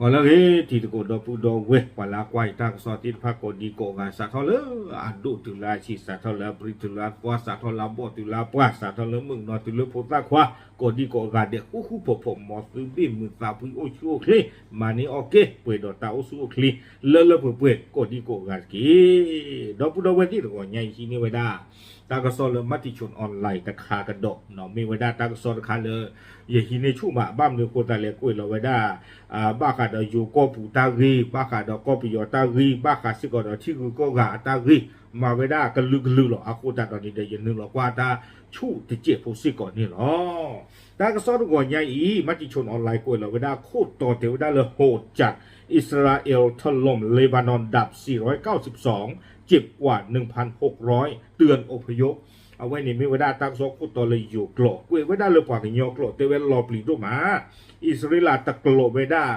ပှၤလၢအဂ့ၤ တံၤသကိးဒီပုၢ်ဒီဝဲၢ် ပှၤလၢအကွၢ်ယတၢ်ကစီၣ်သ့ၣ်တဖၣ် ကိးဒံကိးဂၤ စးထီၣ်လၢအဒိၣ်တုၤလၢအဆံး, စးထီၣ်လၢအပြံတုၤလၢအသွါ, စးထီၣ်လၢအဘီၣ်တုၤလၢအပှၢ်, စးထီၣ်လၢမုၣ်ကနီၤတုၤလၢဖိသၣ်ခွါ, ကိးဒံကိးဂၤဒဲး ဃူဃူဖိးဖိး မ်သုဘ့ၣ်မုာ်သးဖှံအိၣ်ဆူၣ်အိၣ်ချ့, မၤန့ၢ်အီၣ်က့ၤ ပှဲၤဒီးတၢ်အိၣ်ဆူၣ်အိၣ်ချ့ လၢလၢပှဲၤပှဲၤ ကိးဒံကိးဂၤတက့ၢ်. ဒီပုၢ်ဒီဝဲၢ်သ့ၣ်တဂီၤညါအံၤ ဟံးန့ၢ်ဝဲဒၣ် တၢ်ကစီၣ်လၢ Matichon Online တခါကဒီး, မ့ၢ်ဝဲဒၣ်တၢ်ကစီၣ်တခါလၢ ယဟံးန့ၢ်ဆူၣ်မး, ဘၣ်မနုၤအဃိသတးလဲၣ် ကွဲးလီၤဝဲဒၣ် ဘၣ်ဃးဒီးယိၤကီၢ်ပူၤတၢ်ဂ့ၢ်, ဘၣ်ဃးဒီးကီၢ်ပယီၤတၢ်ဂ့ၢ်, ဘၣ်ဃးစ့ၢ်ကီးဒီးထံဂုၤကီၢ်ဂၤအတၢ်ဂ့ၢ်, မၤဝဲဒၣ်ကလုာ်ကလုာ်လီၤ. အဃိသတးဒီးန့ၣ်ဒီး ယနုာ်လီၤကွၢ်တၢ်ဆူၣ်တစဲးဖိစ့ၢ်ကီးန့ၣ်လီၤ. တၢ်ကစီၣ်တဂီၤညါအံၤ Matichon Online ကွဲးလီၤဝဲဒၣ်ခိၣ်တီတဲဝဲဒၣ်လၢ ဟူးကၠး, อิสราเอลถล่มเลบานอน ดาบสี่ร้อยเก้าสิบสอง เจ็บกว่าหนึ่งพันหกร้อย เตือนอพยพ အဝဲန့ၣ်မ့ၢ်ဝဲဒၣ်တၢ်ကစီၣ်ခိၣ်တီလၢယိၤကျိာ်, ကွဲးဝဲဒၣ်လၢပှၤကညီကျိာ် တဲဝဲလီၤပျံၤဒိၣ်မး, အံၣ်စရ့လးတကျိးဝဲဒၣ်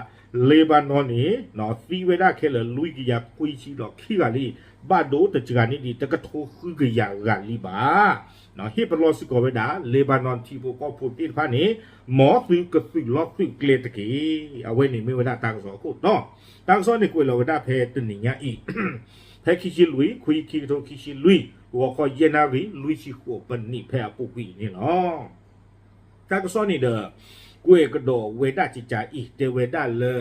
Lebanon န့ၣ် သံဝဲဒၣ်ခဲလၢာ် လွံၢ်ကယၤခွံဆံဒီးခံဂၤလံ, ဘၣ်ဒိတစှၤန့ၢ်ဒံး တကထိဃုကယၤဂၤလံဘၣ်. ဟ့ၣ်ပလီၢ်စ့ၢ်ကီးဝဲဒၣ် Lebanon ထံဖိကီၢ်ဖိသ့ၣ်တဖၣ်န့ၣ် မ်သုကသုးလီၢ်သုးကျဲတက့ၢ်. အဝဲန့ၣ်မ့ၢ်ဝဲဒၣ်တၢ်ကစီၣ်အခိၣ်တီ, တၢ်ကစီၣ်န့ၣ်ကွဲးလီၤဝဲဒၣ်ဖဲတနံၤညါအံၤ ဖဲခံဆံလွံၢ် ခွံ ခံကထိခံဆံလွံၢ် ဂီၤခီယဲၢ်နၣ်ရံၣ် လွံၢ်ဆံဃိးပနံး ဖဲအပူၤကွံာ်အံၤန့ၣ်လီၤ. တၢ်ကစီၣ်န့ၣ်ဒီး ကွဲးကဒီးဝဲဒၣ်ကကးအံၤ တဲဝဲဒၣ်လၢ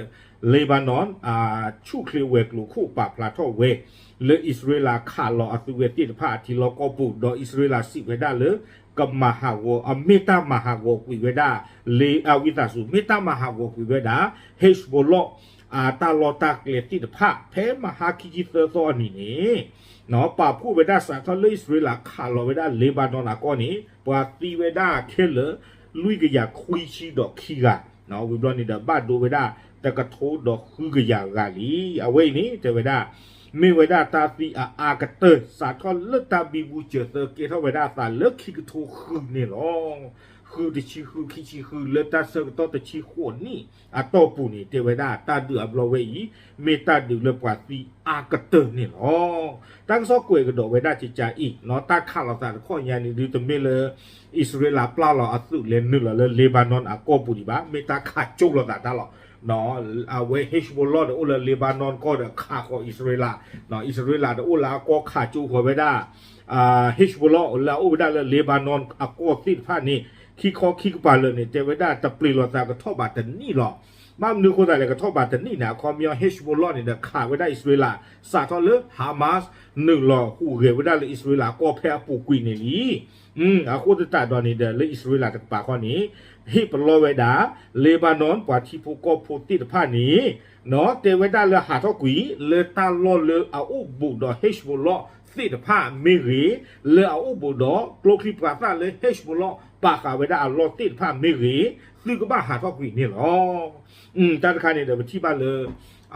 Lebanon ဆူၣ်ချ့ဝဲၤကျိၤခိၣ်ပာ်ဖျါထီၣ်ဝဲ လၢအံၣ်စရ့လးခးလီၤအသုးဝဲသ့ၣ်တဖၣ်အထံလီၢ်ကီၢ်ပူၤ ဒီးအံၣ်စရ့လးစံးဝဲဒၣ်လၢ ကမၤဟးဂီၤ အမ့ၢ်တၢ်မၤဟးဂီၤကွံာ်ဝဲဒၣ် လၢအဝံသးစူၤ မ့ၢ်တၢ်မၤဟးဂီၤကွံာ်ဝဲဒၣ် Hezbollah အတၢ်လီၢ်တၢ်ကျဲသ့ၣ်တဖၣ် ဖဲမဟါခံဆံသၢသီအနံၤန့ၣ် ပာ်ဖှိၣ်ဝဲဒၣ်စးထီၣ်လၢအံၣ်စရ့လးခးလီၤဝဲဒၣ် Lebanon အကီၢ်န့ၣ် ပှၤသံဝဲဒၣ်ခဲလၢာ် လွံၢ်ကယၤခွံဆံဒီးခံဂၤ, ဝံၤဘျီန့ၣ်ဒီး ဘၣ်ဒိဝဲဒၣ် တကထိဒီးဃုကယၤဂၤလံ. အဝဲအံၤန့ၣ် တဲဝဲဒၣ် မ့ၢ်ဝဲဒၣ်တၢ်သံအအါကတၢၢ် စးထီၣ်လၢတၢ်ဘံဘူစၢၤသၢကဲထီၣ်ဝဲဒၣ်အသးလၢခံကထိဃုန့ၣ်လီၤ. ဃုတဆံဃု ခံဆံဃု လၢတၢ်ဆၢကတီၢ်တဆံဃိးနံၣ်အတီၢ်ပူၤန့ၣ် တဲဝဲဒၣ်တၢ်ဒုးအဘျီဝဲအံၤ မ့ၢ်တၢ်ဒုးလၢပှၤသံအါကတၢၢ်န့ၣ်လီၤ. တၢ်ကစီၣ်ကွဲးကဒီးဝဲဒၣ်ကကးအံၤ တၢ်ခးလိာ်သးတခီညါန့ၣ် ဒုးတမ့ၢ်လၢ အံၣ်စရ့လးပျၢ်လီၤအသုးလဲၤနုာ်လီၤလၢ Lebanon အကီၢ်ပူၤဒံးဘၣ်, မ့ၢ်တၢ်ခးကၠိလိာ်သးတၢ်လီၤ. အဝဲ Hezbollah ဒီးအိၣ်လၢ Lebanon ကီၢ်ဒီးခးဃီၤအံၣ်စရ့လး, အံၣ်စရ့လးဒီးအိၣ်လၢအကီၢ်ခးကၠိဃီၤဝဲဒၣ် Hezbollah လၢအအိၣ်ဝဲဒၣ်လၢ Lebanon အကီၢ်သ့ၣ်တဖၣ်န့ၣ် ခံခီခံကပၤလၢာ်န့ၣ် တဲဝဲဒၣ်တပျ့ၤလိာ်သးကထီၣ်ဘးတနံၣ်လီၤ. ဘၣ်မနုၤအဃိသတးလဲၣ် ကထီၣ်ဘးတနံၣ်န့ၣ် အခီပညီ Hezbollah န့ၣ်ဒီးခးဝဲဒၣ်အံၣ်စရ့လး စးထီၣ်လၢ Hamas နုာ်လီၤဟူးဂဲၤဝဲဒၣ်လၢအံၣ်စရ့လးကီၢ်ဖဲအပူၤကွံာ်န့ၣ်လံ. အဃိသတးဒီးန့ၣ်ဒီး လၢအံၣ်စရ့လးတကပၤဃီန့ၣ် ဟ့ၣ်ပလီၢ်ဝဲဒၣ် Lebanon ပှၤထံဖိကီၢ်ဖိသ့ၣ်တဖၣ်န့ၣ် တဲဝဲဒၣ်လၢဟးထီၣ်ကွံာ် လၢတၢ်လီၢ်လၢအအိၣ်ဘူးဒီး Hezbollah သ့ၣ်တဖၣ်မ့ၢ်ဂ့ၤ, လၢအအိၣ်ဘူးဒီးကျိချံမျိာ်သၣ်လၢ Hezbollah ပာ်ဃာ်ဝဲဒၣ်အလီၢ်သ့ၣ်တဖၣ်မ့ၢ်ဂ့ၤ, သုကဘၣ်ဟးထီၣ်ကွံာ်န့ၣ်လီၤ. တၢ်တခါန့ၣ်ဒီး ပထံၣ်ဘၣ်လၢ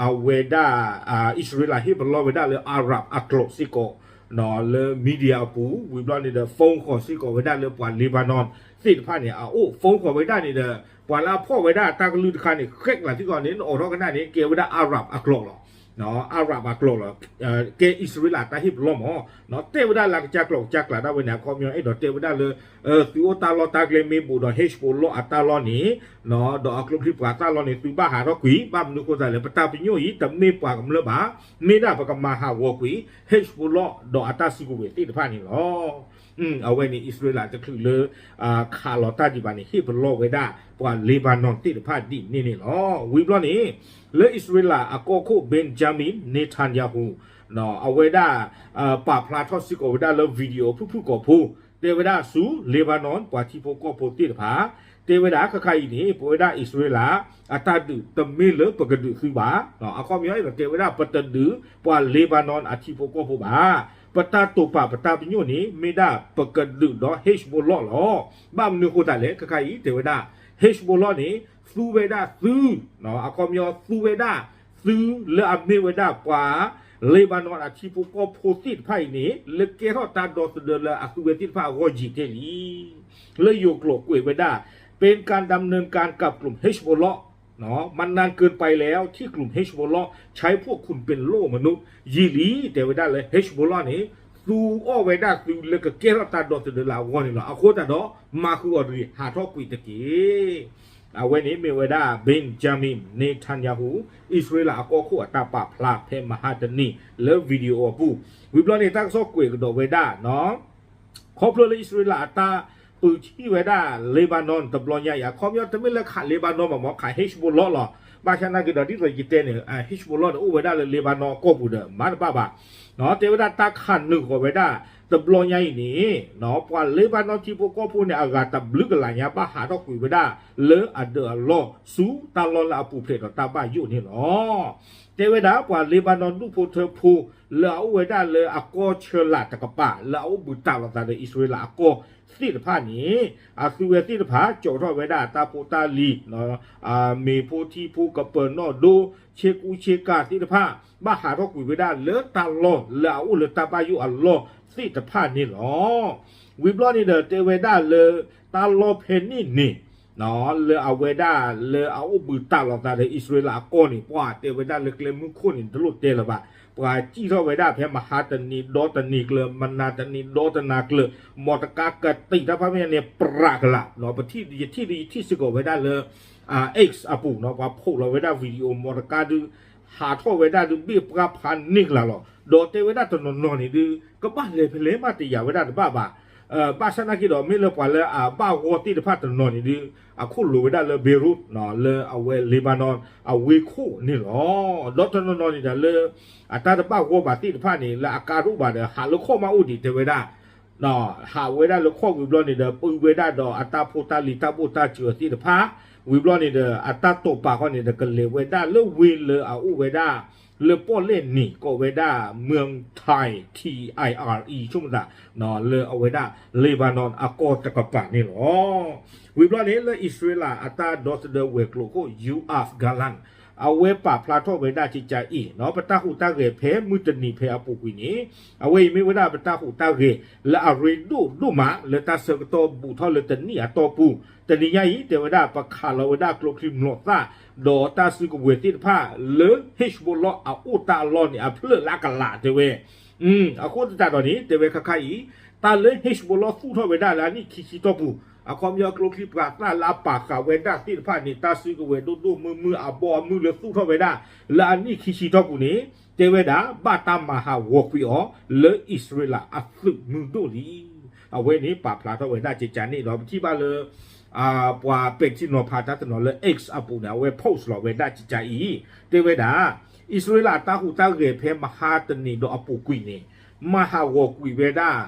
အဝဲဒၣ် အံၣ်စရ့လးဟ့ၣ်ပလီၢ်ဝဲဒၣ်လၢ Arab အကျိာ်စ့ၢ်ကီး လၢ media အပူၤ ဝံၤဘျီန့ၣ်ဒီး phone ဃီၤစ့ၢ်ကီးဝဲဒၣ်လၢပှၤ Lebanon သ့ၣ်တဖၣ်န့ၣ် အအိၣ် phone ဃီၤဝဲဒၣ်န့ၣ်ဒီး ပှၤလၢအဖီၣ်ဝဲဒၣ်တၢ်ကလုၢ်တခါန့ၣ် ဃဲးကျးသံဃီန့ၣ် နအိးထီၣ်ကနၣ်န့ၣ် ကဲဝဲဒၣ် Arab အကျိာ်လီၤ. Arab အကျိာ်လီၤ. ကဲအံၣ်စရ့လးတၢ်ဟ့ၣ်ပလီၢ်မး, တဲဝဲဒၣ်လၢကစၢ်ကျိာ်ကစၢ်ကျးဒၣ်ဝဲန့ၣ် အခီပညီအဲၣ်ဒိးတဲဝဲဒၣ်လၢ သုအိၣ်တၢ်လီၢ်တၢ်ကျဲမ့ၢ်ဘူးဒီး Hezbollah အတၢ်လီၢ်န့ၣ် ဒီးအကျိချံမျိာ်သၣ်လီၢ်န့ၣ် သုဘၣ်ဟးထီၣ်ကွံာ်, ဘၣ်မနုၤအဃိသတးလဲၣ် ပတၢ်ပညိၣ်အံၤ တမ့ၢ်ပှၤကမျၢၢ်ဘၣ်, မ့ၢ်ဒၣ်ပကမၤဟးဂီၤကွံာ် Hezbollah ဒီးအတၢ်စုကဝဲၤသ့ၣ်တဖၣ်န့ၣ်လီၤ. အဝဲန့ၣ် အံၣ်စရ့လးတချုးလၢ ခးလီၤတၢ်ဒံးဘၣ်န့ၣ် ဟ့ၣ်ပလီၢ်ဝဲဒၣ်ပှၤ Lebanon သ့ၣ်တဖၣ်ဒ်န့ၣ်န့ၣ်လီၤ. ဝံၤဘျီန့ၣ် လၢအံၣ်စရ့လးအကီၢ်ခိၣ် Benjamin Netanyahu အဝဲဒၣ် ပာ်ဖျါထီၣ်စ့ၢ်ကီးဝဲဒၣ်လၢ video ဖုၣ်ဖုၣ်ကိာ်ဖိ တဲဝဲဒၣ်ဆူ Lebanon ပှၤထံဖိကီၢ်ဖိသ့ၣ်တဖၣ် တဲဝဲဒၣ်ခဲခါအံၤန့ၣ် ပဝဲဒၣ်အံၣ်စရ့လး အတၢ်ဒုးတမ့ၢ်လၢပကဒုးသုဘၣ်, အခီပညီဒီး တဲဝဲဒၣ်ပတဒုးပှၤ Lebanon အထံဖိကီၢ်ဖိဘၣ်, ပတၢ်တိာ်ပာ်ပတၢ်ပညိၣ်န့ၣ် မ့ၢ်ဒၣ်ပကဒုးဒီး Hezbollah လီၤ. ဘၣ်မနုၤအဃိသတးလဲၣ် ခဲခါအံၤ တဲဝဲဒၣ် Hezbollah န့ၣ် သူဝဲဒၣ်သု, အခီပညီသူဝဲဒၣ်သုလၢအမ့ၢ်ဝဲဒၣ်ပှၤ Lebanon အထံဖိကီၢ်ဖိသ့ၣ်တဖၣ်အံၤန့ၣ် လၢကဲထီၣ်တၢ်ဒီသဒၢလၢအသုဝဲသ့ၣ်တဖၣ်အဂီၢ်ယံာ်ကဲလံ. လၢယိၤကျိာ်ကွဲးဝဲဒၣ် เป็นการดำเนินการกับกลุ่ม Hezbollah มานานเกินไปแล้วที่กลุ่ม Hezbollah ใช้พวกคุณเป็นโล่มนุษย์ ယံာ်လံ တဲဝဲဒၣ်လၢ Hezbollah န့ၣ် သူအီၣ်ဝဲဒၣ်သုလၢကကဲထီၣ်တၢ်ဒီသဒၢလၢအဂီၢ်န့ၣ်လီၤ. အဃိသတးဒီး မၤဃုာ်အီၤတဂ့ၤ ဟးထီၣ်ကွံာ်တက့ၢ်. အဝဲန့ၣ်မ့ၢ်ဝဲဒၣ် Benjamin Netanyahu အံၣ်စရ့လးအကီၢ်ခိၣ်အတၢ်ပာ်ဖျါဖဲမဟါတနံၤလၢ video အပူၤ, ဝံၤဘျီန့ၣ် တၢ်ကစီၣ်ကွဲးကဒီးဝဲဒၣ် ခီဖျိလၢအံၣ်စရ့လးအတၢ်ပုၢ်ထံၣ်ဝဲဒၣ် Lebanon တဘျီညါအံၤ အခီပညီတမ့ၢ်လၢခး Lebanon ဘၣ်မ့ၢ် ခး Hezbollah လီၤ. ဘၣ်ဆၣ်နာ်က့ဒီး ဒ်သိးယတဲန့ၣ် Hezbollah န့ၣ် အိၣ်ဝဲဒၣ်လၢ Lebanon အကီၢ်ပူၤဒီး မၤတဘၣ်ဘၣ် တဲဝဲဒၣ်တၢ်ခးနုာ်ဃီၤဝဲဒၣ် တဘျီညါအံၤန့ၣ် ပှၤ Lebanon ထံဖိကီၢ်ဖိန့ၣ် အဂၤတဘျုးကလးညါ ဘၣ်ဟးထီၣ်ကွံာ်ဝဲဒၣ်လၢအဒၢးအလီၢ်ဆူတၢ်လီၢ်လၢအပူၤဖျဲးဒီးတၢ်ဘၣ်ယိၣ်န့ၣ်လီၤ. တဲဝဲဒၣ်ပှၤ Lebanon ဒူၣ်ဖိထၢဖိ လၢအအိၣ်ဝဲဒၣ်လၢအကီၢ်ဆၢလာ်တကပၤ လၢအအိၣ်ဘှံးတၢ်လိာ်သးဒီးအံၣ်စရ့လးအကီၢ်သ့ၣ်တဖၣ်န့ၣ် အသုဝဲသ့ၣ်တဖၣ် ကၠီထီၣ်ဝဲဒၣ်တၢ်ဖိတၢ်လံၤ မ့ၤဖိထံဖိကပၢၤနီၣ်ဒိ ဆ့ကူဆ့ကၤသ့ၣ်တဖၣ် ဘၣ်ဟးထီၣ်ကွံာ်ဝဲဒၣ်လၢတၢ်လီၢ်လၢအအိၣ်လၢတၢ်ဘၣ်ယိၣ်အလီၢ်သ့ၣ်တဖၣ်န့ၣ်လီၤ. ဝံၤဘျီန့ၣ်ဒီး တဲဝဲဒၣ်လၢတၢ်လီၢ်ဖဲန့ၣ်န့ၣ် လၢအဝဲဒၣ်လၢအအိၣ်ဘှံးတၢ်လိာ်သးဒီးအံၣ်စရ့လးအကီၢ်န့ၣ် ပှၤတဲဝဲဒၣ်လၢကျဲမုၢ်ခိၣ်န့ၣ် တလိၣ်တဲလၢၤဘၣ်. ပှၤစံၣ်ထီၣ်ဝဲဒၣ်ဖဲမဟါတနံၤဒီတနံၤကျၢၤ မနၤတနံၤဒီတနၤကျၢၤ မီၢ်တကါကတံာ်တၢ်ဖးမ့ၢ်န့ၣ် ပြးကလာ် ယထံၣ်ဒုးယထံၣ်စ့ၢ်ကီးဝဲဒၣ်လၢ X အပူၤနီၤ ပှၤဖီၣ်လီၤဝဲဒၣ် video မီၢ်တကါဒုး ဟးထီၣ်ဝဲဒၣ်ဒုး ဘ့ၣ်ပြးဖးန့ၢ်ကလာ်လီၤ. ဒီးတဲဝဲဒၣ်တနီၤနီၤန့ၣ်ဒုး ကဘၣ်လဲၤဖဲလဲၣ်မးတယာ်ဝဲဒၣ်တဘၣ်ဘၣ်. ဘၣ်ဆၣ်နာ်က့ဒီး မ့ၢ်လၢပှၤလၢအဘၣ်ဂီၢ်သ့ၣ်တဖၣ်တနီၤန့ၣ်ဒုး အခိၣ်လိၤဝဲဒၣ်လၢ Beirut လၢအဝဲ Lebanon အဝ့ၢ်ခိၣ်န့ၣ်လီၤ. ဒီးတနီၤနီၤန့ၣ်ဒီးလၢ အတၢ်တဘၣ်ဂီၢ်ဘၣ်သ့ၣ်တဖၣ်န့ၣ် လၢအကါဒိၣ်ဘၣ်ဒီး ဟးလၢခီၣ်မးအိၣ်ဒံးတဲဝဲဒၣ် ဟးဝဲဒၣ်လၢခီၣ်ဝံၤဘျီန့ၣ်ဒီး ပုၢ်ဝဲဒၣ်ဒီးအတၢ်ဖိတၢ်လံၤတၢ်ဘိၣ်တၢ်စၢၤသ့ၣ်တဖၣ် ဝံၤဘျီန့ၣ်ဒီး အတၢ်တိာ်ပာ်ခီန့ၣ်ဒီး ကလဲၤဝဲဒၣ်လၢဝ့ၢ်လၢအအိၣ်ဝဲဒၣ် လၢပီၣ်လဲၣ်နံၤကိးဝဲဒၣ် Mengtire ဆိကမိၣ်သး လၢအဝဲဒၣ် Lebanon အကီၢ်တကပၤန့ၣ်လီၤ. ဝံၤဘျီန့ၣ် လၢအံၣ်စရ့လးအတၢ်ဒီသဒၢဝဲၤကျိၤခိၣ် Yoav Gallant အဝဲပာ်ဖျါထီၣ်ဝဲဒၣ်ကကါအံၤ ပတၢ်ဟူးတၢ်ဂဲၤဖဲမုၢ်တနံၤဖဲအပူၤကွံာ်န့ၣ် အဝဲအံၤမ့ၢ်ဝဲဒၣ်ပတၢ်ဟူးတၢ်ဂဲၤလၢအရ့ဒိၣ်ဒိၣ်မး လၢတၢ်ဆၢကတီၢ်ဘူးထီၣ်လၢတနံၣ်အတီၢ်ပူၤ တနံၤညါအံၤ တဲဝဲဒၣ်ပခးလီၤဝဲဒၣ်ကျိချံမျိာ်သၣ် ဒီးတၢ်စုကဝဲၤသ့ၣ်တဖၣ်လၢ Hezbollah အအိၣ်တၢ်အလီၢ်န့ၣ် အဖျၢၣ်လၢအကလးတဲဝဲ အဃိသတးဒီးန့ၣ် တဲဝဲခါခါအံၤ တၢ်လၢ Hezbollah သူၣ်ထီၣ်ဝဲဒၣ်လၢအနံၣ်ခံဆံတီၢ်ပူၤ အခီပညီကျိချံမျိာ်သၣ်လၢအပာ်ဃာ်ဝဲဒၣ်သ့ၣ်တဖၣ်န့ၣ် တၢ်စုကဝဲၤဒိၣ်ဒိၣ်မုၢ်မုၢ်အဘီအမုၢ်လၢသူၣ်ထီၣ်ဝဲဒၣ် လၢအနံၣ်ခံဆံတီၢ်ပူၤန့ၣ် တဲဝဲဒၣ် ဘၣ်တၢ်မၤဟးဂီၤကွံာ်အီၤ လၢအံၣ်စရ့လးအသုးမုၢ်ဒိၣ်လံ. အဝဲန့ၣ်ပာ်ဖျါထီၣ်ဝဲဒၣ်ကကါန့ၣ်ဒီး ပထံၣ်ဘၣ်လၢ ပှၤပဲာ်ထံနီၤဖးတၢ်တနီၤလၢ X အပူၤန့ၣ် အဝဲ post လီၤဝဲဒၣ်ကကါအံၤ တဲဝဲဒၣ် အံၣ်စရ့လးအတၢ်ဟူးတၢ်ဂဲၤဖဲမဟါတနံၤဒီးအပူၤကွံာ်န့ၣ် မၤဟးဂီၤကွံာ်ဝဲဒၣ်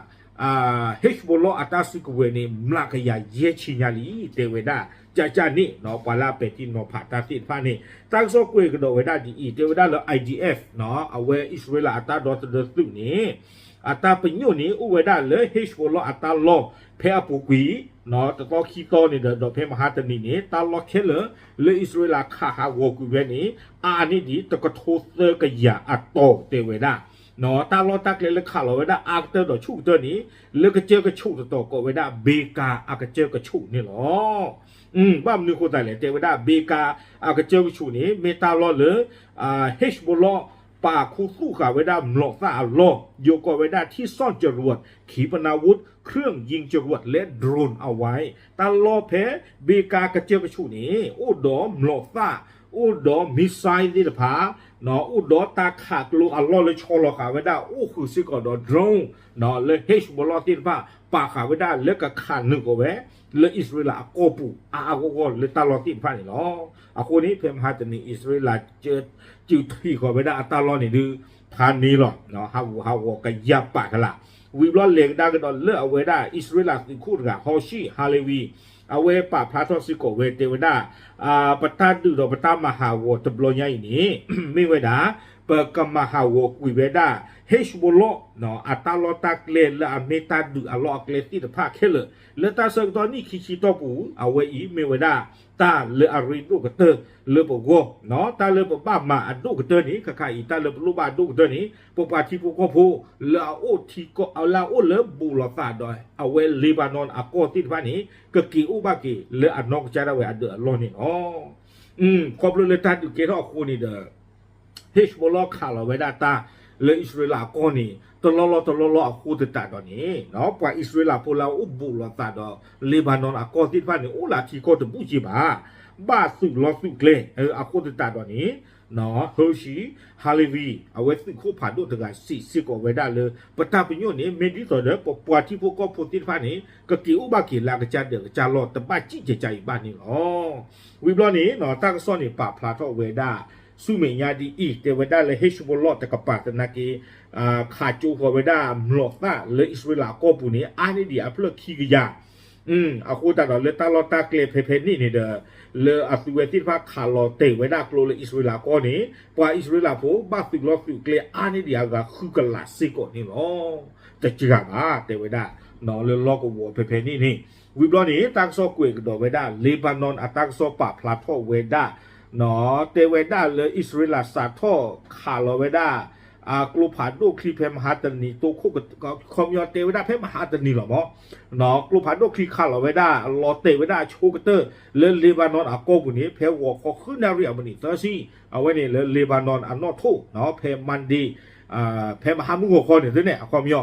Hezbollah အတၢ်စုကဝဲၤန့ၣ် မျးကယၤယဲၢ်ဆံညါလံ တဲဝဲဒၣ် ကကါန့ၣ် ပှၤလၢအပဲာ်ထံနီၤဖးတၢ်သ့ၣ်တဖၣ်န့ၣ် တၢ်ကစီၣ်ကွဲးကဒီးဝဲဒၣ်ဒ်အံၤ တဲဝဲဒၣ်လၢ I D F အဝဲအံၣ်စရ့လးအတၢ်ဒီသဒၢသုးန့ၣ် အတၢ်ပညိၣ်န့ၣ် အိၣ်ဝဲဒၣ်လၢ Hezbollah အတၢ်လီၢ်ဖဲအပူၤကွံာ် တသီခံသီန့ၣ်ဒီး ဒီးဖဲမဟါတနံၤန့ၣ် တၢ်လီၢ်ခဲလၢာ် လၢအံၣ်စရ့လးခးဟးဂီၤကွံာ်ဝဲန့ၣ် အါန့ၢ်ဒံးတကထိသၢကယၤအတီၤတဲဝဲဒၣ် တၢ်လီၢ်တၢ်ကျဲလၢခးလီၤဝဲဒၣ်အါကတၢၢ်ဒီးဆူၣ်ကတၢၢ်န့ၣ် လၢကစၢၢ်ကဆူးတတီၤကိးဝဲဒၣ် Bekaa အကစၢၢ်ကဆူးန့ၣ်လီၤ. ဘၣ်မနုၤအဃိသတးလဲၣ် တဲဝဲဒၣ် Bekaa အကစၢၢ်ကဆူးန့ၣ် မ့ၢ်တၢ်လီၢ်လၢ Hezbollah ပာ်ခူသူၣ်ဃာ်ဝဲဒၢမျီးသၣ်အလီၢ် ယိၤကိးဝဲဒၣ် ထံၣ်စီၣ်ကရူး ขีปนาวุธ เครื่องยิงจรวด และ drone เอาไว้ တၢ်လီၢ်ဖဲ Bekaa ကစၢၢ်ကဆူးန့ၣ် အိၣ်ဒီးမျီးသၣ် အိၣ်ဒီး missile သ့ၣ်တဖၣ် အိၣ်ဒီးတၢ်ခးကျိအလီၢ်လၢဆီလီၤဃာ်ဝဲဒၣ် အိၣ်ဃုာ်စ့ၢ်ကီးဒီး drone လၢ Hezbollah သ့ၣ်တဖၣ် ပာ်ဃာ်ဝဲဒၣ်လၢကခးနုာ်ကီးဝဲ လၢအံၣ်စရ့လးအကီၢ်ပူၤ အါအါဂီၢ်ဂီၢ်လၢတၢ်လီၢ်သ့ၣ်တဖၣ်န့ၣ်လီၤ. အဃိန့ၣ် ဖဲမဟါတနံၤ အံၣ်စရ့လး စုးထံးဃီၤဝဲဒၣ်အတၢ်လီၢ်န့ၣ်ဒုး ဖးန့ၢ်လီၤ ဟးဂူာ်ဟးဂီၤကယၤပာ်ကလာ် ဝံၤဘျီလဲၤကဒါကဒီးလၢအဝဲဒၣ် အံၣ်စရ့လးသုးခိၣ်တဂၤ Hershey Halevi အဝဲပာ်ဖျါထီၣ်စ့ၢ်ကီးဝဲတဲဝဲဒၣ် ပတၢ်ဒုးဒီးပတၢ်မၤဟးဂီၤတဘျီညါအံၤန့ၣ် မ့ၢ်ဝဲဒၣ် ပကမၤဟးဂီၤကွံာ်ဝဲဒၣ် Hezbollah အတၢ်လီၢ်တၢ်ကျဲလၢအမ့ၢ်တၢ်ဒုးအလီၢ်အကျဲသ့ၣ်တဖၣ်ခဲလၢာ် လၢတၢ်ဆၢကတီၢ်နံၣ်ခံဆံတီၢ်ပူၤ အဝဲအံၤမ့ၢ်ဝဲဒၣ် တၢ်လၢအရ့ဒိၣ်ကတၢၢ်လၢပဂီၢ် တၢ်လၢပဘၣ်မၤအဒိၣ်ကတၢၢ်န့ၣ် ခါခါအံၤ တၢ်လၢပလိၣ်ဘၣ်အဒိၣ်ကတၢၢ်န့ၣ် ပပှၤထံဖိကီၢ်ဖိ လၢအအိၣ်ထံကီၢ် လၢအအိၣ်လၢဘူးလိာ်သးဒီး အဝဲ Lebanon အကီၢ်သ့ၣ်တဖၣ်န့ၣ် ကက့ၤအိၣ်ဘၣ်က့ၤလၢအနီၢ်ကစၢ်ဒၣ်ဝဲအဒၢးအလီၢ်န့ၣ်လီၤ. ခီဖျိလၢတၢ်ဒုးကဲထီၣ်အဃိန့ၣ်ဒီး Hezbollah ခးလီၤဝဲဒၣ်တၢ်လၢအံၣ်စရ့လးအကီၢ်န့ၣ် တလီၢ်လီၢ်တလီၢ်လီၢ်အဃိသတးဒီးန့ၣ် ပှၤအံၣ်စရ့လးဖိလၢအအိၣ်ဘူးလိာ်သးဒီး Lebanon အကီၢ်သ့ၣ်တဖၣ်န့ၣ် အိၣ်လၢထံကီၢ်တဘူၣ်က့ဘၣ်. ဘၣ်သုးလီၤသုးကျဲ အဃိသတးဒီးန့ၣ် Hershey Halevi အဝဲသုးခိၣ်ဖးဒိၣ်တဂၤစံးစ့ၢ်ကီးဝဲဒၣ်လၢ ပတၢ်ပညိၣ်န့ၣ် မ့ၢ်ဒ်သိးဒီး ပပှၤထံဖိကီၢ်ဖိသ့ၣ်တဖၣ်န့ၣ် ကက့ၤအိၣ်ဘၣ်က့ၤလၢအကစၢ်ဒၢးကစၢ်လီၢ် တဘၣ်စံၣ်ကဲၤကါအံၤဘၣ်န့ၣ်လီၤ. ဝံၤဘျီန့ၣ် တၢ်ကစီၣ်န့ၣ် ပာ်ဖျါထီၣ်ဝဲဒၣ် ဆူမဲာ်ညါဒ်အံၤ တဲဝဲဒၣ်လၢ Hezbollah တကပၤသနာ်က့ ခးကၠိဃီၤဝဲဒၣ်မျိာ်သၣ်လၢအံၣ်စရ့လးအကီၢ်ပူၤန့ၣ် အါန့ၢ်ဒံးအဖျၢၣ်ခံကယၤ အဃိသတးဒီးလၢတၢ်လီၢ်တၢ်ကျဲဖဲဖဲန့ၣ်န့ၣ်ဒီး လၢအသုဝဲသ့ၣ်တဖၣ်ခးလီၤတဲာ်ဝဲဒၣ်ကျိလၢအံၣ်စရ့လးကီၢ်န့ၣ် ပှၤအံၣ်စရ့လးဖိဘၣ်သုးလီၢ်သုးကျဲအါန့ၢ်ဒံးအဂၤဃုကလးစ့ၢ်ကီးန့ၣ်လီၤ. တစှၤဘၣ် တဲဝဲဒၣ် လၢလီၢ်ကဝီၤဖဲဖဲန့ၣ်န့ၣ် ဝံၤဘျီန့ၣ် တၢ်ကစီၣ်ကွဲးကဒီးဝဲဒၣ် Lebanon အတၢ်ကစီၣ်ပာ်ဖျါထီၣ်ဝဲဒၣ် တဲဝဲဒၣ်လၢအံၣ်စရ့လးစးထီၣ်ခးလီၤဝဲဒၣ် ကျိဖးဒိၣ်ချံဖဲမဟါတနံၤတိခိၣ် ခီပညီတဲဝဲဒၣ်ဖဲမဟါတနံၤလီၤမး ကျိဖးဒိၣ်ချံခးလီၤဝဲဒၣ် လီၤတဲာ်ဝဲဒၣ်ဆိကတၢၢ်လၢ Lebanon အကီၢ်ပူၤန့ၣ် ဖဲဂီၤခီဃုနၣ်ရံၣ်အမုၢ်နံၤသၢဆံ အဝဲန့ၣ်လၢ Lebanon အနီၢ်ထိၣ် ဖဲ Monday ဖဲမဟါမုၢ်ဂီၤခီန့ၣ်သ့ၣ်န့ၣ် အခီပညီ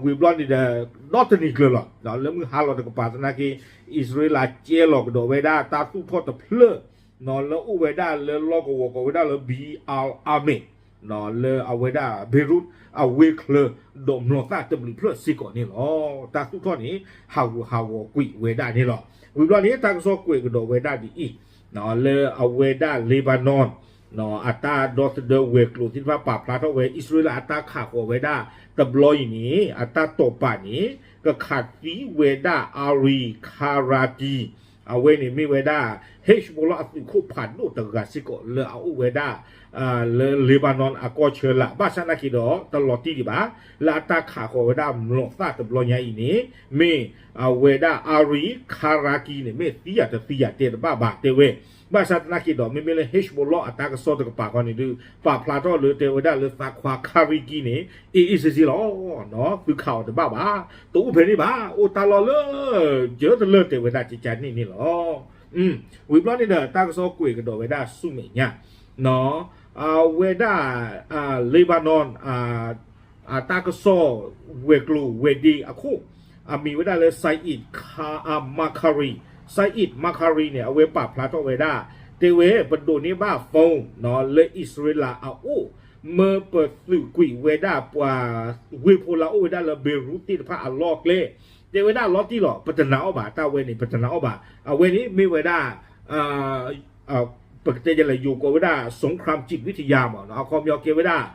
ဝံၤဘျီန့ၣ်ဒီး ဒီတနံၤကျၢၤလီၤ လၢမုၢ်ဟါလီၤတကပၤသနာ်က့ အံၣ်စရ့လးကဲလီၤကဒီးဝဲဒၣ်တၢ်သူၣ်ထီၣ်တဖျၢၣ် လၢအိၣ်ဝဲဒၣ်လၢလီၢ်ကဝီၤကိးဝဲဒၣ်လၢ Bir al Ahmed လၢအဝဲဒၣ် Beirut အဝ့ၢ်ချၢ ဒီးမျိာ်သၣ်တဘျုးဖျၢၣ်စ့ၢ်ကီးန့ၣ်လီၤ. တၢ်သူၣ်ထီၣ်န့ၣ် ဟးဂူာ်ဟးဂီၤကွံာ်ဝဲဒၣ်န့ၣ်လီၤ. ဝံၤဘျီန့ၣ် တၢ်ကစီၣ်ကွဲးကဒီးဝဲဒၣ်ဒ်အံၤ လၢအဝဲဒၣ် Lebanon အတၢ်ဒီသဒၢဝဲၤကျိၤသ့ၣ်တဖၣ်ပာ်ဖျါထီၣ်ဝဲ အံၣ်စရ့လးအတၢ်ခးဃီၤဝဲဒၣ်တဘျီအံၤန့ၣ် အတၢ်တိာ်ပာ်န့ၣ် ကခးသံဝဲဒၣ် Ari Karaki အဝဲန့ၣ်မ့ၢ်ဝဲဒၣ် Hezbollah အသုးခိၣ်ဖးဒိၣ်တဂၤစ့ၢ်ကီးလၢအအိၣ်ဝဲဒၣ် လၢ Lebanon အကီၢ်ဆၢလာ် ဘၣ်ဆၣ်သနာ်က့ဒီး တလီၤတံၢ်ဒံးဘၣ် လၢအတၢ်ခးဃီၤဝဲဒၣ်မျိာ်သၣ်တဘျီညါအံၤန့ၣ် မ့ၢ်အဝဲဒၣ် Ari Karaki န့ၣ် မ့ၢ်သံယၤတသံယၤတဲတဘၣ်ဘၣ် တဲဝဲ ဘၣ်ဆၣ်သနာ်က့ဒီး မ့မ့ၢ်လၢ Hezbollah အတၢ်ကစီၣ်တကပၤဃီန့ၣ်ဒုး ပာ်ဖျါထီၣ်လၢတဲဝဲဒၣ်လၢသးခွါ Karaki န့ၣ် အ့ၣ်အ့ၣ်စ့ၢ်စ့ၢ်လီၤ. သုခးအီၤတဘၣ်ဘၣ် တအိၣ်ဖဲန့ၣ်ဘၣ် အိၣ်တၢ်လီၢ်လၢ ယၢတလၢတဲဝဲဒၣ်ကကန့ၣ်န့ၣ်လီၤ. ဝံၤဘျီန့ၣ်ဒီး တၢ်ကစီၣ်ကွဲးကဒီးဝဲဒၣ်ဆူမဲာ်ညါ အဝဲဒၣ် Lebanon အတၢ်ကစီၣ်ဝဲၤကျိၤဝဲၤဒ့အခိၣ် အမံၤဝဲဒၣ်လၢ Saeed Makary, Saeed Makary န့ၣ် အဝဲပာ်ဖျါထီၣ်ဝဲဒၣ် တဲဝဲ ပဒိးန့ၢ်ဘၣ် phone လၢအံၣ်စရ့လးအအိၣ် မၢပသုးကွံာ်ဝဲဒၣ်ပှၤဝ့ၢ်ဖိလၢအိၣ်ဝဲဒၣ်လၢ Beirut သ့ၣ်တဖၣ်အလီၢ်အကျဲ တဲဝဲဒၣ်လီၤတံၢ်လီၤ ပတနာ်အီၤဘၣ် တၢ်ဝဲန့ၣ် ပတနာ်အီၤဘၣ် အဝဲန့ၣ်မ့ၢ်ဝဲဒၣ် ပကတဲလဲၣ် ယိၤကိးဝဲဒၣ် สงครามจิตวิทยา မး အခီပညီကဲဝဲဒၣ်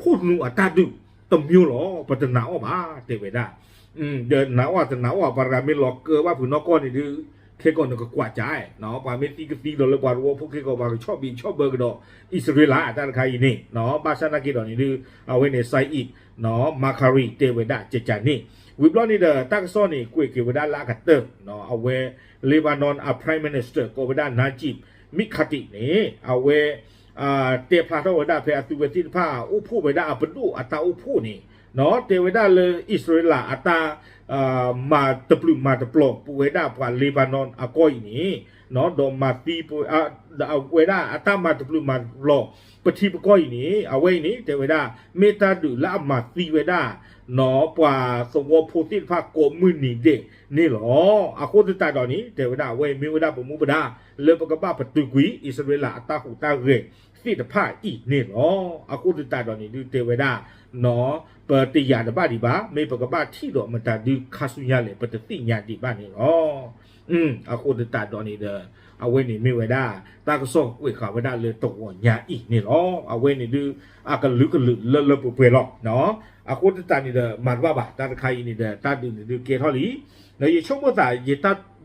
ခိၣ်နူာ်အတၢ်ဒုးတမျိုးလီၤ ပတနာ်အီၤဘၣ် တဲဝဲဒၣ် ဒီးနာ်အီၤတနာ်အီၤ ပှၤတဂၤမ့ၢ်လီၤကၢဘၣ်ဖုးနီၢ်ကီၢ်န့ၣ်ဒုး ခဲကီးနကကွၢ်ကါ ပှၤမ့ၢ်သံကသံဒီးလၢပှၤသဝီဖိခဲကီး ပှၤကဆီၣ်ဘံးဆီၣ်ဘၢကဒီး အံၣ်စရ့လး တၢ်တခါအံၤန့ၣ် ဘၣ်ဆၣ်သနာ်က့ဒီးန့ၣ်ဒုး အဝဲန့ၣ် Saeed Makary တဲဝဲဒၣ်ကကန့ၣ် ဝံၤဘျီန့ၣ်ဒီး တၢ်ကစီၣ်န့ၣ် ကွဲးက့ၤဝဲဒၣ်လၢအကတၢၢ် အဝဲ Lebanon အ Prime Minister ကိးဝဲဒၣ် Najib Mikati န့ၣ် အဝဲ တဲဖျါထီၣ်ဝဲဒၣ်ဖဲအသုဝဲသ့ၣ်တဖၣ်အိၣ်ဖှိၣ်ဝဲဒၣ်အပဒိၣ်အတၢ်အိၣ်ဖှိၣ်န့ၣ် တဲဝဲဒၣ်လၢအံၣ်စရ့လးအတၢ် မၤတပျုာ်မၤတပျီၤပဝဲဒၣ်ပှၤ Lebanon အကီၢ်အံၤန့ၣ် ဒီးမၤသံ ဝဲဒၣ်အတၢ်မၤတပျုာ်မၤတပျီၤ ပထံပကီၢ်အံၤန့ၣ် အဝဲအံၤန့ၣ် တဲဝဲဒၣ် မ့ၢ်တၢ်ဒုးလၢအမၤသံဝဲဒၣ် ပှၤသဝီဖိသ့ၣ်တဖၣ်ကိးမုၢ်နံၤဒဲးန့ၣ်လီၤ. အဃိသတးဒီးန့ၣ် တဲဝဲဒၣ် အဝဲအံၤမ့ၢ်ဝဲဒၣ်ပမူပဒါ လၢပကဘၣ်ပတုာ်ကွံာ် အံၣ်စရ့လးအတၢ်ဟူးတၢ်ဂဲၤသ့ၣ်တဖၣ်အံၤန့ၣ်လီၤ. အဃိသတးဒီးန့ၣ်ဒုးတဲဝဲဒၣ် ပတယာ်တဘၣ်ဒံးဘၣ် မ့ၢ်ပကဘၣ်ထံၣ်ဒီးမတၤဒုးခါဆူညါလဲၣ် ပတသ့ၣ်ညါဒံးဘၣ်န့ၣ်လီၤ. အဃိသတးဒီးန့ၣ်ဒီး အဝဲန့ၣ်မ့ၢ်ဝဲဒၣ် တၢ်ကစီၣ်ကွဲးဃာ်ဝဲဒၣ်လၢတဂီၤညါအံၤန့ၣ်လီၤ. အဝဲန့ၣ်ဒုး အကလုာ်ကလုာ်လၢလၢပှဲၤပှဲၤလီၤ. အဃိသတးန့ၣ်ဒီး မၤတဘၣ်ဘၣ် တၢ်တခါအံၤန့ၣ်ဒီး တၢ်ဒုးန့ၣ်ဒုးကဲထီၣ်လံ ဒီးယဆိကမိၣ်သး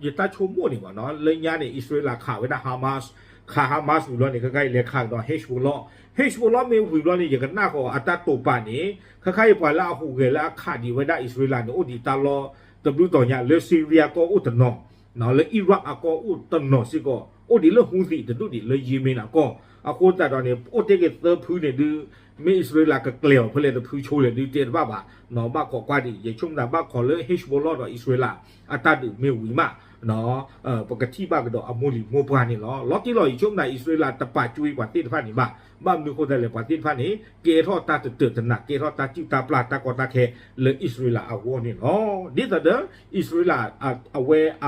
ယတၢ်ဆိကမိၣ်န့ၣ်မးနီၤ လၢညါန့ၣ် အံၣ်စရ့လးခးဝဲဒၣ် Hamas, ခး Hamas ဝံၤလီၤန့ၣ် ခဲခါအံၤလဲၤခးကဒီး Hezbollah, Hezbollah မ့ၢ်ဝံၤဘျီန့ၣ် ယကနၣ်ဃီၤအတၢ်တိာ်ပာ်န့ၣ် ခဲခါအံၤပှၤလၢအဟူးဂဲၤလၢအခးဒံးဝဲဒၣ်အံၣ်စရ့လးန့ၣ် အိၣ်ဒံးတၢ်လီၢ်တဘျုးတီၤညါ လၢ Syria ကီၢ်အိၣ်တနီၤ လၢ Iraq အကီၢ်အိၣ်တနီၤစ့ၢ်ကီး အိၣ်ဒံးလၢ Houthi တဒူၣ်ဒံးလၢ Yemen အကီၢ် အဃိသတးဒီးန့ၣ် အိၣ်တ့ၢ်က့ၤသၢဖုန့ၣ်ဒုး မ့ၢ်အံၣ်စရ့လးကကျဲၤအီၤဖဲလဲၣ်တဖုဆိလဲၣ်ဒုးတဲတဘၣ်ဘၣ် ဘၣ်ခိးကွၢ်ဒံး ယဆိကမိၣ်သးဘၣ်ခိးလၢ Hezbollah ဒီးအံၣ်စရ့လး အတၢ်ဒုးမ့ၢ်ဝံၤမး ပကထံၣ်ဘၣ်ကဒီးအမိၢ်လံၤမိၢ်ပှၢ်န့ၣ်လီၤ. လီၤတံၢ်လီၤ ယဆိကမိၣ် အံၣ်စရ့လးတပာ်ကွံာ်ပှၤသ့ၣ်တဖၣ်န့ၣ်ဘၣ်. ဘၣ်မနုၤအဃိသတးလဲၣ် ပှၤသ့ၣ်တဖၣ်န့ၣ် ကဲထီၣ်တၢ်တတၢာ်တနး ကဲထီၣ်တၢ်စုၣ်တၢ်ပျၢ်တၢ်ကီတၢ်ခဲလၢအံၣ်စရ့လးအဂီၢ်န့ၣ်လီၤ. ဒ်သိးဒီး အံၣ်စရ့လး အဝဲအ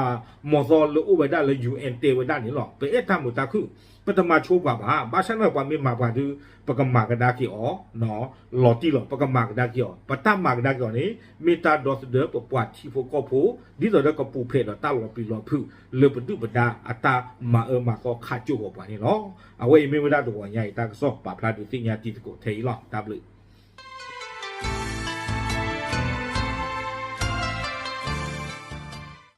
မီၤသီလၢအိၣ်ဝဲဒၣ်လၢ ယူၣ်အဲၣ် တဲဝဲဒၣ်န့ၣ်လီၤ. ပအဲၣ်တၢ်မုာ်တၢ်ခုၣ် ပတမၤဆိပှၤဘၣ်. ဘၣ်ဆၣ်န့ၣ်ပှၤမ့ၢ်မၤပှၤဒုး ပကမၤကဒါက့ၤအီၤ လီၤတံၢ်လီၤ. ပကမၤကဒါက့ၤအီၤ ပတၢ်မၤကဒါက့ၤအီၤန့ၣ် မ့ၢ်တၢ်ဒီသဒၢပပှၤထံဖိကီၢ်ဖိ ဒ်သိးဒီးကပူၤဖျဲးဒီးတၢ်လီၤပျံၤလီၤဖုး လၢပဒုၣ်ပဒါအတၢ်မၤအၢမၤသီခးကၠိၣ်ဂီၤပှၤန့ၣ်လီၤ. အဝဲအံၤမ့ၢ်ဝဲဒၣ်တဂီၤညါအံၤ တၢ်ကစီၣ်ပာ်ဖျါဒုးသ့ၣ်ညါတံၤသကိးထဲအံၤလီၤ. တၢ်ဘျုး